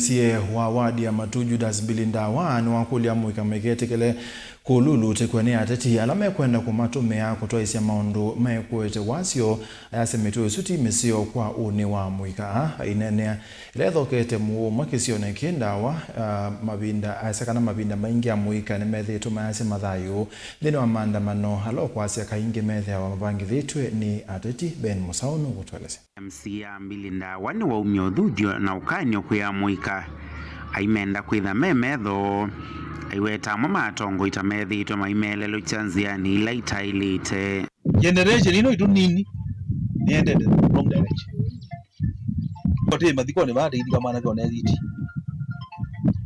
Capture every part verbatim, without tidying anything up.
Sie wa wadi ya Matuu Judas Billy Ndawa nĩwakũlya amũika maiketĩkĩle kũlulutĩkw'a nĩ ateti ala mekwenda kũmatũmĩa kũtwaĩsya maũndũ maikũĩte wasyo. Ayasya mĩtuo ĩsu ti mĩseo kwa ũnĩ wa amũika aa. Aineenea ĩla ĩthokete mũuo ũmwe kĩsionĩ kĩĩ Ndawa, ah, mavinda, ayasya kana mavinda maingĩ amũika nĩmethĩĩtwe mayasya mathayũ nthĩnĩ wa maandamano ala ũkwasya kaingĩ methĩawa mavangĩthĩtw'e nĩ ateti. Ben Mũsaũ nũkũtũelesya. M C A Billy Ndawa nĩwaumya ũthuthyo na ũkany'o kwĩ amũika aimenda kwĩtha me metho, aiweta amwe ma atongoi ta methĩĩtwe maimelelũkya nzĩanĩ ila itaĩlĩte. Generation ĩno itũ nini nĩendete wrong direction. Otĩ mathikonĩ vaa teithika mwanake ũneethitie.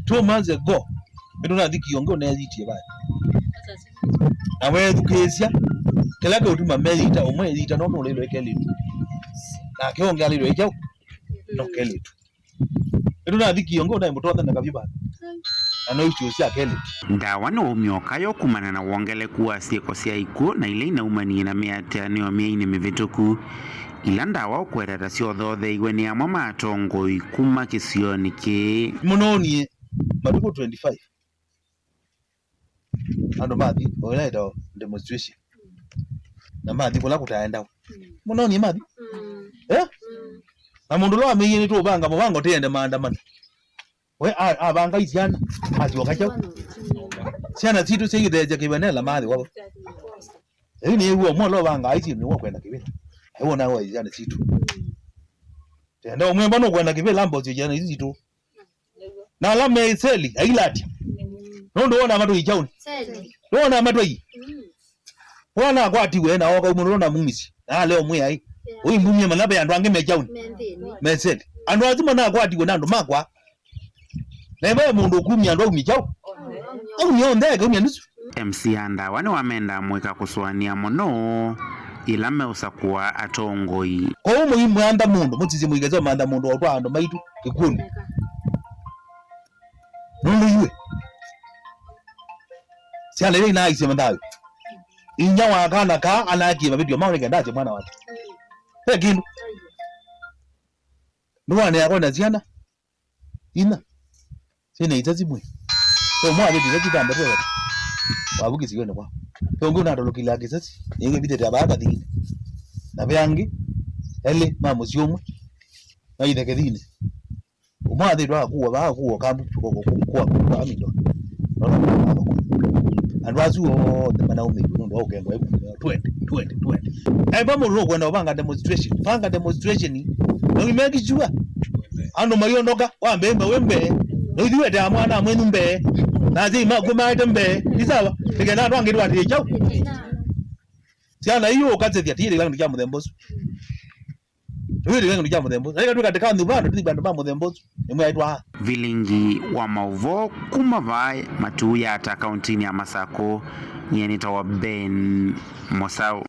Two months ago, ĩtũnathi kĩonge ũneethitie vaa. Na weethukĩĩsya kĩla kĩũtuma meyita, ũmwe eyita nũndũ ũlĩlwe kelĩtu. Nake ũngĩ alĩlwe kyaũ? No kelĩtu. Ĩtũnathi kĩonge ũnaĩ mũtothe na kavyu vaa. Na no icio sya kelĩtu. Ndawa nĩwaumya ũkayo kumana na wongeleku wa syĩko sya ikw'ũ na ila inaumanie na mĩatĩanĩo myainĩ mĩvĩtũku, ila Ndawa ũkweta ta syothootheiwe nĩ amwe ma atongoi kuma kĩsionĩ kĩĩ. Mũnoonie matukũ twenty-five. Andũ mathi, o ĩla ĩtawa demonstration. Na mathi kũla kũtaendawa. Mũnoonie mathi? Eh? Na mũndũ ũla wameie nĩtũũvanga mũvango tĩende maandamano. We a- avanga isyana, asyoka kyaũ? Syana sitũ syaithesya kĩvenela mathi wavo. Ĩu nĩw'o ũmwe ũla ũvangaa isyĩ nĩw'o kwenda kĩvĩla. Ewona wa isyana sitũ. Tenda ũmwemba nũkwenda kĩvĩla mbosyo syana isu sitũ. Na ala me seli, ailatya. Nũndũ wona matũ ikyaũnĩ. Seli. Nũwona matũ ai. Mm. Wona akwatiwe na oka ũmwe nũndũ namumisye. Na leo mwĩ ai. Yeah. Ũimbumie mana ve andũ angĩ me kyaũnĩ. Me nthĩnĩ. Me seli. Andũ asu manakwatiwe na andũ makwa. Na ve mũndũ ũkumya andũ aumye kyaũ. Aumye onthe, akaumya nusu. M C A Ndawa nĩwamenda amũika kũsũanĩa mũno yĩla meũsakũa atongoi. Kwoou mũimwantha mũndũ, mũsisye mũikese ũmantha mũndũ wa ũtwaa andũ maitũ kĩkw'ũnĩ. Nũndũ iwe syana ila inaaisye mathayũ. Inya wa kana kaa anakie mavĩtyo mao nĩ kenda asye mwana wake. Ve kĩndũ. Nĩwanĩa akwenda syana. Ina. Syĩna isasi mwĩ. Ve ũmwe wavĩtĩte kĩtanda ve wata. Wavu kĩsiweni kwao. Ve ũngĩ ũnatolokile kĩsasi. Nĩwĩvithĩte avaa kathiinĩ. Na ve angĩ elĩ ma mũsyĩ ũmwe. Maithe kĩthiinĩ. Ũmwe athĩtwe akuwa vaa, akuwa kambu, kwa, kwa, kwa, kwa mindo. Nona kwa mavoko. Andũ asu onthe manaumĩtwe nũndũ wa ũkengwa ĩkũmi. Twende, twende, twende. Eba mũndũ ũkwenda ũvanga demonstration. Vanga demonstration. Na we make sure andũ maiondoka, wambe mbe we mbee. Na ithuĩ wete mwana mwenyu mbee. Na asyai maku maete mbee. Ni sawa. Nĩkenda andũ angĩ twatĩe kyaũ. Syana iyo ũkasethya tĩĩlĩ kĩla kĩndũ kya mũthemba ũsu. Tũyĩlĩ kĩla kĩndũ kya mũthemba ũsu. Na ĩkatwĩka tĩkanthĩ vandũ tĩthi vandũ ma mũthemba ũsu. Nĩmwe aitwa. Vilingi wa maũvoo kuma vaa Matuu Yatta kauntinĩ ya Masakũ, nyie nĩtawa Ben Mũsaũ.